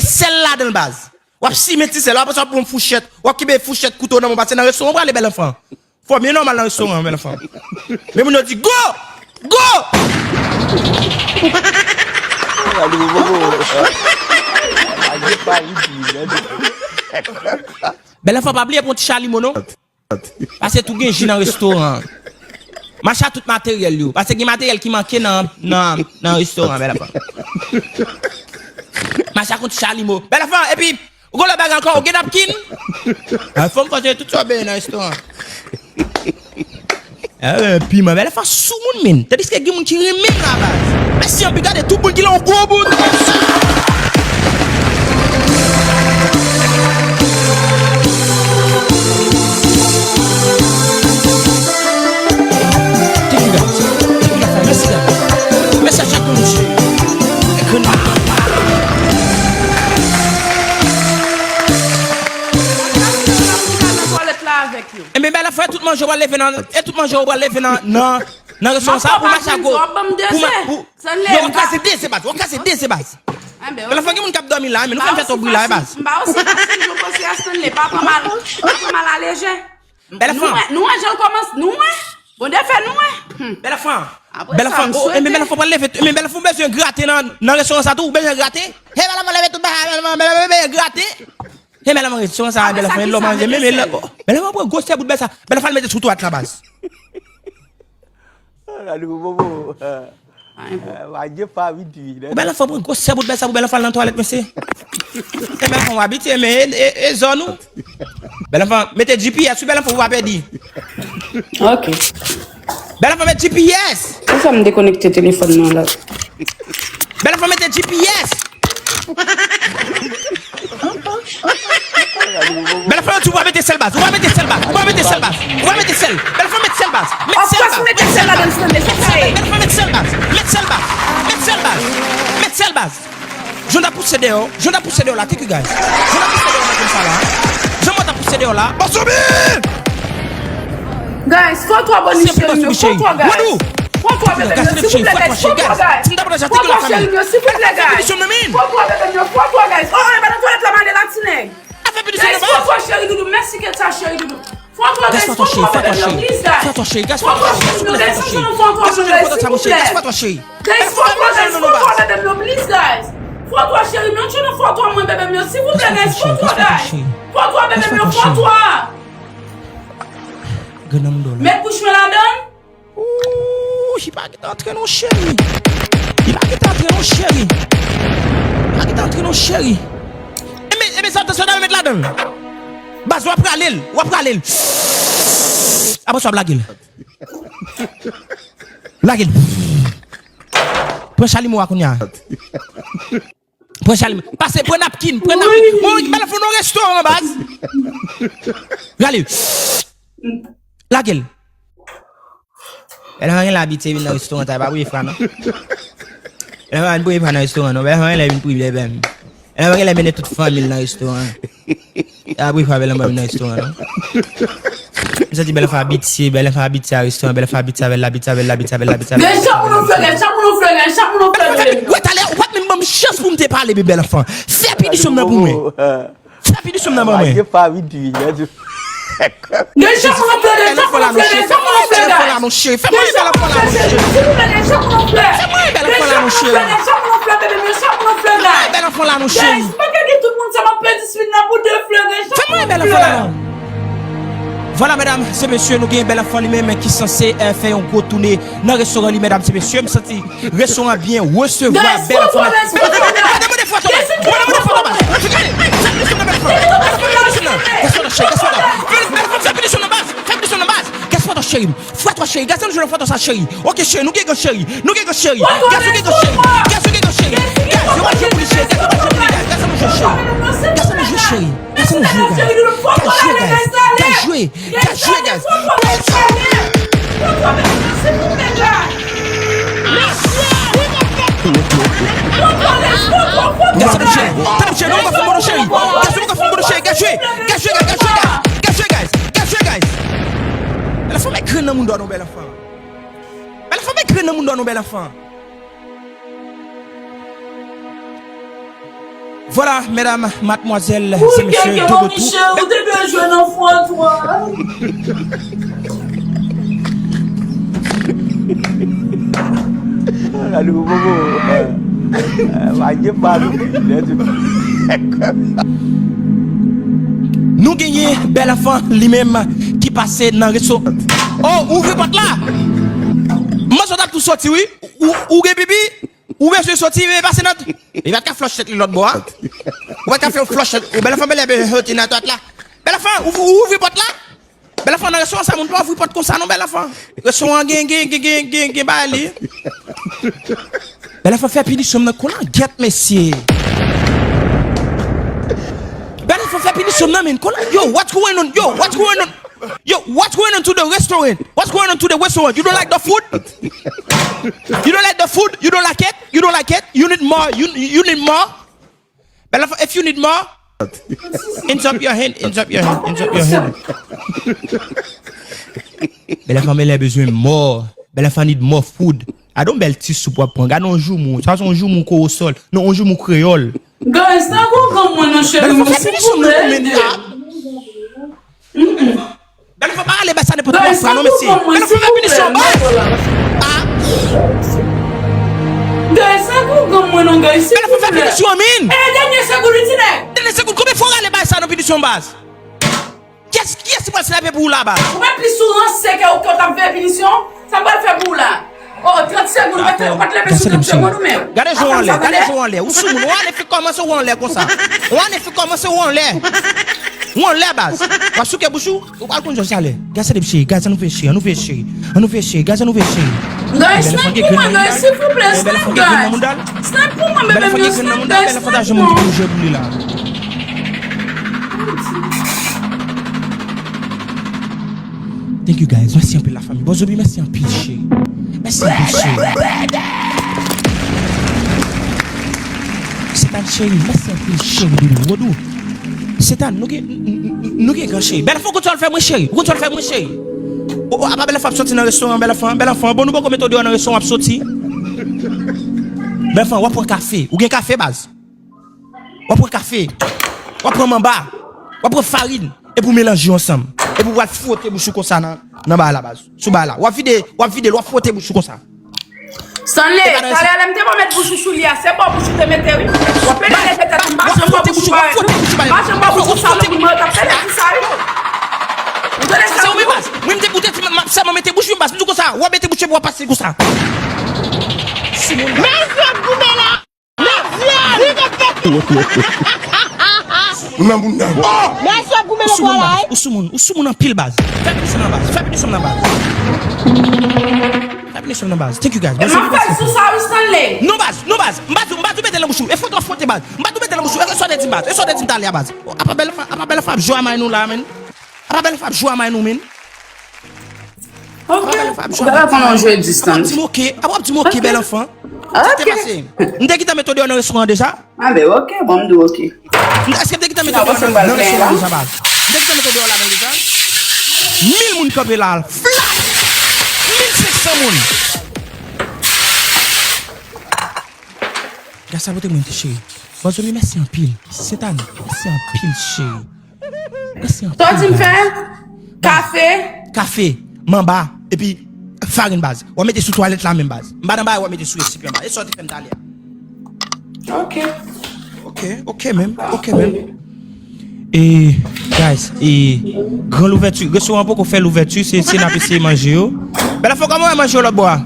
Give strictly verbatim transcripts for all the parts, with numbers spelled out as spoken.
sèl ladan l baz. W ap simen ti sèl, w ap pase w ap pran fouchèt, w ap kenbe fouchèt kouto nan men w, pase nan restoran w prale bèl anfan. Fò w byen nòmal nan restoran an, bèl anfan. Men moun yo di, "Go! Go!" Bèl anfan, pa bliye pran ti chalimo, non. Pase tou gen ji nan restoran an. Mache a tout materyèl yo. Pase gen materyèl ki manke nan, nan, nan restoran an, bèl anfan. Mache a konn ti chalimo. Bèl anfan, epi, ou gon lòt bagay ankò, ou gen napkin? Ah, fò m fòse tout sa w benyen nan restoran an. Ah, piman, bèl anfan sou moun, men. Tandiske gen moun ki renmen m la baz. Mèsi anpil, gade tout moun ki la yon gwo bout. Thank you, guys. Thank you, guys. Mèsi, guys. Mèsi a chak moun, mesye. Ekran nan. Ebyen, bèl afè, tout manje w pral leve nan, e tout manje w pral leve nan, nan, nan restoran sa pou mache a go. Pou ma-, pou, yo, w ap kraze de ze baz, w ap kraze de ze baz. Bèl afè, gen moun k ap dòmi la, men nou fè m fè twòp bri la, baz. M pa osi fasil, m pa osi fasil, Stanley, pa pran mal, pa pran mal a lejè. Bèl afè. Nou wè, nou wè jan l kòmanse, nou wè. Bondye fè nou wè. Hmm. Bèl afè. Apre sa, m swete. Ebyen, bèl afè pral leve, ebyen, bèl afè ou bezwen grate nan, nan restoran sa tou, ou bezwen grate. Hey, bèl afè, leve tout bagay, bèl afè, bèl afè, bèl afè, grate. Hey, bèl afè, restoran sa, bèl afè, lò manje, men, men, bèl afè pran gwo sè bout bèl sa, bèl afè mete sou twat la baz. Gade pou bobo. Adye pa vit vi. Bèl anfan pran gwo sè bout bèl sa pou bèl anfan al nan twalèt, mesye. E bèl anfan w abitye, men e, e, e zòn ou. Bèl anfan, mete G P S wi bèl anfan, ou pa pèdi. Ok. Bèl anfan, met G P S. Poukisa m dekonekte telefòn nan la? Bèl anfan, mete G P S. Bèl anfan, yo di ou pa mete sèl baz, ou pa mete sèl baz, ou pa mete sèl baz, ou pa mete sèl. Bèl anfan, met sèl baz, met sèl baz, met sèl baz. Bèl anfan, met sèl baz, met sèl baz, met sèl baz, met sèl baz. Jan w ta pouse deyò, jan w ta pouse deyò la, thank you guys. Jan w ta pouse deyò nan jem sa la. Jan mwen ta pouse deyò la. Bon, soubi! Guys, fò twa boni cheri yo, fò twa guys. Fò twa bebe m yo, silvouplè guys, fò twa guys. Fò twa cheri m yo, silvouplè guys. Fò twa bebe m yo, fò twa guys. Oh, oh, e pa nan twalèt la m ale la, ti nèg. Guys, fò twa cheri doudou, mèsi Ketcha cheri doudou. Fò twa guys, fò twa bebe m yo, please guys. Fò twa cheri m yo, guys, fò twa, fò twa, silvouplè, silvouplè, silvouplè. Guys, fò twa guys, fò twa bebe m yo, please guys. Fò twa cheri m yo, tchou nan fò twa mwen bebe m yo, silvouplè guys, fò twa guys. Fò twa bebe m yo, fò twa. Grenn nan mouda w la. Met bouch mwen ladann. Ooh, li pa gentan antre non cheri. Li pa gentan antre non cheri. Li pa gentan antre non cheri. Ebyen, ebyen, sa, sa, sa, met ladann. Baz, w ap rale l, w ap rale l. Apre sa, w ap lage l. Lage l. Pran chalimo a kounye a. Pran chalimo. Pase, pran napkin, pran napkin. Bon, bèl anfan nan restoran, baz. Rale. Lage l. Bèl anfan gen lè abitye vin nan restoran, sa pa premye fwa, non. Bèl anfan pa premye fwa nan restoran, non. Bèl anfan gen lè vin premye, bèl. Bèl anfan gen lè mennen tout fanmi l nan restoran. E apre fwa bèl anfan vin nan restoran, non. M santi bèl anfan abitye, bèl anfan abitye a restoran, bèl anfan abitye avè l, abitye avè l, abitye avè l, abitye avè l. Men chan moun ou fle, guys, chan moun ou fle, guys, chan moun ou fle, guys. Wè, talè, ou pa t menm ban m chans pou m te pale, bèl anfan. Fè pinisyon m nan pou mwen. Fè pinisyon m nan ban mwen. Adye pa vit vi, adye. Guys, chan moun ou fle, guys, chan moun ou fle, guys, chan moun ou fle, guys. Fè mwen bèl anfan la, non, cheri. Fè mwen bèl anfan la, non, cheri. Fè mwen bèl anfan la, non, cheri. Fè mwen bèl anfan la, non, cheri. Fè mwen bèl anfan la, non, cheri. Guys, pa gade tout moun sa m ap pèdi swit nan pou de flè, guys. Fè mwen bèl anfan la, non. Vwala, medam e mesye, nou gen bèl anfan li menm ki sanse, eh, fè yon gwo toune nan restoran li, medam e mesye. M santi restoran an byen resevwa bèl anfan. Guys, fò twa, guys, fò twa, guys. Gade, mande fò twa, baz. Mande, mande fò twa, baz. Fè pinisyon nan bèl anfan. Fè pinisyon nan. Gade sa, cheri, gade sa. Bèl anfan, fè pinisyon nan, baz. Fè pinisyon nan, baz. Gade sa, cheri. Fwa twa cheri, gaz la nou jwe nan fwa twa sa cheri. Ok cheri, nou gen gaz cheri. Nou gen gaz cheri. Gaz, nou gen gaz cheri. Gaz, nou gen gaz cheri. Gaz, yo pa jwe pou li cheri. Gaz, yo pa jwe pou li, gaz. Gaz la nou jwe cheri. Gaz la nou jwe cheri. Gaz la nou jwe, gaz. Gaz jwe, gaz. Gaz jwe, gaz jwe, gaz. Gaz la nou jwe. Tann ap jwe, nou pa fè bon cheri. Gaz, nou pa fè bon cheri. Gaz jwe. Gaz jwe, gaz, gaz jwe, gaz. Gaz jwe, gaz. Gaz jwe, gaz. Bèl anfan, met grenn nan mouda w non, bèl anfan. Bèl anfan, met grenn nan mouda w non, bèl anfan. Voilà, mesdames, mademoiselles et messieurs, de retour. Michel, ou te dwe jwe nan fwon, twa. Gade pou bobo. Pa gen pa nou. Nou genyen Bèl Anfan li menm ki pase nan resto. Oh, ouvri pòt la. Mwen sot ap tou soti, wi. Ou, ou gen pipi? Ou bezwen soti, men pase nan. Li pa t ka flòch tèt li lòt bò a. Ou pa t ka fè flòch tèt. Ou Bèl Anfan, Bèl Anfan bezwen soti nan twalèt la. Bèl Anfan, ou, ou ouvri pòt la. Bèl Anfan, nan restoran sa, moun pa ouvri pòt konsa non, Bèl Anfan. Restoran gen, gen, gen, gen, gen, gen bagay li. Bèl Anfan fè pinisyon nan kolangyèt, mesye. Bèl Anfan fè pinisyon nan, men kolan-, yo, what's going on? Yo, what's going on? Yo, what's going on to the restaurant? What's going on to the restaurant? You don't like the food? You don't like the food? You don't like it? You don't like it? You need more? You, you need more? Bèl Anfan, if you need more, hands up your hand, hands up your hand, hands up your hand. Bèl Anfan, Bèl Anfan bezwen more. Bèl Anfan need more food. Gade yon bèl ti soup w ap pran. Gade yon joumou. Sa se yon joumou kowosòl. Non, yon joumou kreyòl. Guys, sa gon granm mwen non cheri mwen, silvouplè. Bèl Anfan pa ale bay sa nenpòt kòman fwa non, mesye. Bèl Anfan fè pinisyon baz. Ah. Guys, sa gon granm mwen non, guys, silvouplè. Bèl Anfan fè pinisyon, min. E, dènye segonn, wi, ti nèg. Dènye segonn, konbyen fwa w ale bay sa nan pinisyon baz? Kiyès, kiyès ki pral snipe pou ou la, baz? Ou mèt plis sou ranse ke ou, ke w t ap veye pinisyon? Sa m pral fè pou ou la? Oh, trant segonn, ou pa t leve sou trant segonn ou menm. Gade jan w anlè, gade jan w anlè. Ou sou moun, ou anlè fi kòmanse ou anlè konsa. Ou anlè fi kòmanse ou anlè. Ou anlè, baz. W ap souke bouch ou, ou pral konn jan sa lè. Gade sa depi cheri, gade sa nou fè cheri, an nou fè cheri. An nou fè cheri, gade sa nou fè cheri. Guys, snipe pou mwen, guys, silvouplè, snipe, guys. Snipe pou mwen, bebe m yo, snipe, guys, snipe pou mwen. Thank you, guys. Mèsi anpil, lafanmi. Bòzobi, mèsi anpil, cheri. Mèsi anpil, cheri. Setan, cheri, mèsi anpil, cheri, doudou. Rodou, Setan, nou gen, n-, n-, n-, nou gen gran cheri. Bèl Anfan, ou konn sa w al fè mwen, cheri? Ou konn sa w al fè mwen, cheri? O, o, apa Bèl Anfan ap soti nan restoran, Bèl Anfan, Bèl Anfan, bon, nou poko mete w deyò nan restoran, w ap soti. Bèl Anfan, w ap pran kafe. Ou gen kafe, baz? W ap pran kafe, w ap pran manba, w ap pran farin, epi w melanje yo ansanm. Epi w al fwote bouch ou konsa nan, nan bagay la, baz. Sou bagay la. W ap vide, w ap vide l, w ap fwote bouch ou konsa. Stanley, talè a lè m te pwomèt bouch ou sou li a, se bò bouch ou te mete, wi. W ap pede leve tèt ou, m pa janm wè bouch ou parèt, non. M pa janm wè bouch ou sa, non, pou mwen, w t ap pede di sa, wi. Ou tande sa, wi, baz? Mwen, m te, ou te di, m ap sèlman mete bouch, wi, baz. M di w konsa, w ap mete bouch, epi w ap pase konsa. Sou moun, baz. Mesye ap goumen la. Ou nan moun nan. Mesye ap goumen nan bò la, wi. Ou sou moun, ou sou moun anpil, baz. Fè pinisyon nan, baz. Fè pinisyon nan, baz. Fè pinisyon nan, baz. Thank you, guys. E m ap fè l sou sa, wi, Stanley. Non, baz. Non, baz. M pa di, m pa di w mete l nan bouch ou. E fwote w ap fwote, baz. M pa di w mete l nan bouch ou. E sa w te di m, baz. E sa w te di m talè a, baz. Apa Bèl Anfan, apa Bèl Anfan ap jwe a may nou la, menn. Apa Bèl Anfan ap jwe a may nou, menn. Ok. Ou pa ka konn yon jwe distans. Apa w ap di m ok, apa w ap di m ok, Bèl Anfan. Sa te pase. M te gentan mete w deyò nan restoran an deja. A ben, ok, bon, m di w ok. Èske m te gentan mete w deyò nan restoran an deja, baz? M te gentan mete w deyò la menm deja. Mil moun kanpe la, flat! Mil senk san moun. Gad sa pote mwen, cheri. Bòzobi, mèsi anpil. Setan, mèsi anpil, cheri. Mèsi anpil. Sa w di m fè? Kafe? Kafe, manba, epi farin, baz. W ap mete sou twalèt la menm, baz. M pa nan bagay w ap mete sou resipyan, baz. E sa w te fè m talè a. Ok. Ok, ok, menm. Ok, menm. E, guys, e, gran louvèti. Restoran an poko fè louvèti, se, se n ap eseye manje yo. Bèl Anfan, kòman w wè manje yo lòt bò a?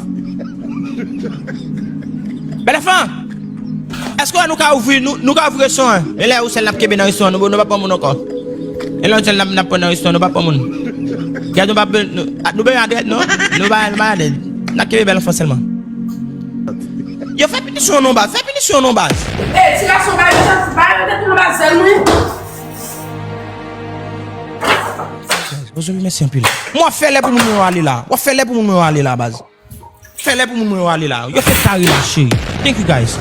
Bèl Anfan! Èske w wè nou ka ouvri, nou, nou ka ouvri restoran an? E lè ou sèl n ap kenbe nan restoran, nou, nou pa pran moun ankò. E lè ou sèl n ap, n ap pran nan restoran, nou pa pran moun. Gad, nou pa, nou, nou bezwen adrèt, non? Nou pa, nou pa adrèt. N ap kenbe Bèl Anfan sèlman. Yo, fè pinisyon non, baz. Fè pinisyon non, baz. E, ti gason, bay yo, bay yo tèt nou nan baz sèl mwen. Bòzobi, mèsi anpil. Mwen, w ap fè lè pou moun mwen yo ale la. W ap fè lè pou moun mwen yo ale la, baz. Fè lè pou moun mwen yo ale la. Yo fè kare la, cheri. Thank you, guys.